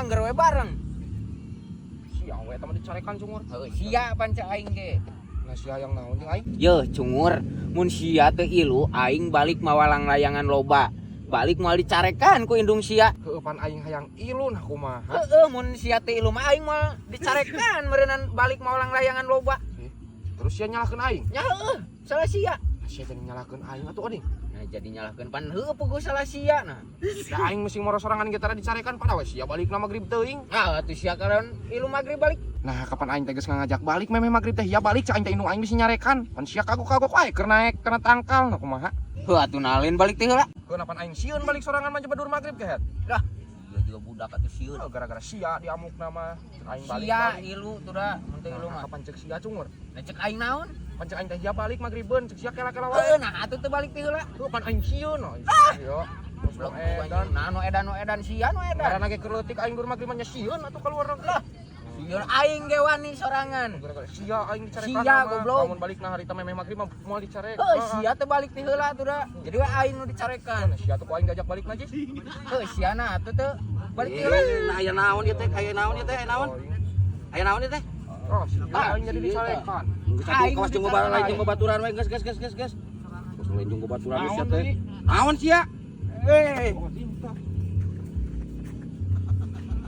angger we bareng. Sia we eta mah dicarekan, Cungur. Heuh, sia pan cek aing ge. Nah, sia yang naon jeung aing? Yeuh, Cungur, mun sia teu ilu, aing balik mawa langlayangan loba. Balik moal dicarekan ku indung sia. Heueuh, pan aing hayang ilu, nah kumaha? Heeh, mun sia teu ilu mah aing moal dicarekan meureunan balik mawa langlayangan loba. Terus sia nyalahkeun aing? Nya heueuh, salah sia. Nah, sia jadi nyalahkeun aing atuh, oding. Nah, jadi nyalahkeun pan heueuh puguh salah sia nah. Da aing mesti moro sorangan ge tara dicarekan, pada we sia balik na magrib teuing. Ah, atuh sia karan ilu magrib balik. Nah, kapan aing teh geus ngajak balik memeh magrib teh, ya balik cek aing teh, indung aing bisi nyarekan. Pan sia kagok-kagok wae keur naek kana tangkal, nah kumaha? Heuh, atuh nalin balik teh heula. Heuh, pan aing sieun balik sorangan mah jebadur magrib kehet. Dah. Dia juga budak atuh sieun. Oh, gara-gara sia diamuk nama aing balik. Sia balik. ilu tuh da, mun teu ilu Nah, mah. kapan cek sia, Cungur? Nah, cek aing naon? Pan cek aing teh ya balik magribeun, cek sia kela-kela wae. Heuh, nah atuh teu balik teh heula. Heuh, pan aing sieun. Oh, iya. Goblok. Edan. Nah, nu edan, nu edan sia nu edan. Ngaranna ge keur leutik aing dur magrib mah nya sieun atuh keluar lah. Sieun aing ge wani sorangan. Gara-gara sia aing dicarekan. Sia, mah. goblok. Lamun balik na harita memeh magrib mah moal dicarek. Heuh, sia teu balik teh heula atuh da. Jadi we aing nu dicarekan. Nah, sia tuh ku aing diajak balik najis. Heuh, sia na atuh teu balik teh heula. Eh, nah aya naon ieu teh? Aya naon ieu teh? Aya naon? Aya naon ieu teh? Oh, sia Ah, aing jadi sia. dicarekan. Geus atuh Aing kawas jeung dicarekan. lain jeung babaturan we, geus geus geus geus geus. Geus lain jeung babaturan sia Naon teh. deui? Naon sia? Eh,